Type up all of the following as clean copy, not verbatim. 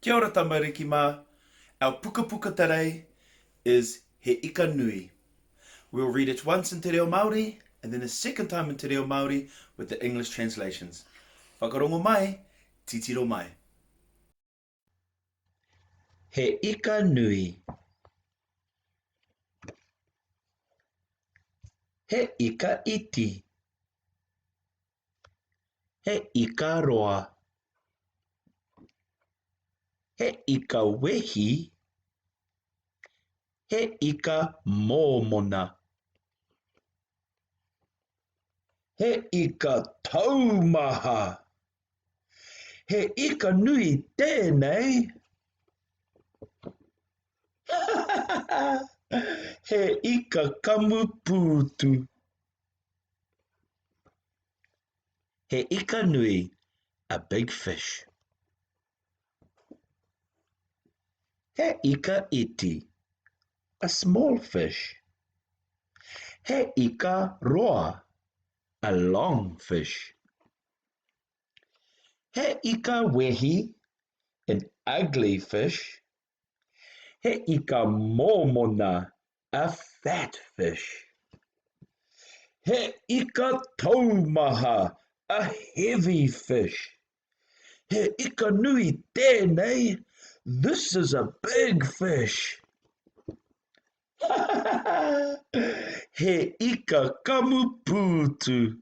Kia ora tamariki mā. Our pukapuka today is He Ika Nui. We'll read it once in te reo Māori and then a second time in te reo Māori with the English translations. Whakarongo mai, titiro mai. He ika nui. He ika iti. He ika roa. He ika wehi. He ika mōmona. He ika taumaha. He ika nui tēnei. He ika kamupūtu. He ika nui, a big fish. He ika iti, a small fish. He ika roa, a long fish. He ika wehi, an ugly fish. He ika mōmona, a fat fish. He ika taumaha, a heavy fish. He ika nui tēnei, this is a big fish. He ika kamupūtu.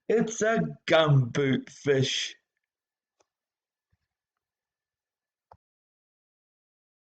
It's a gumboot fish.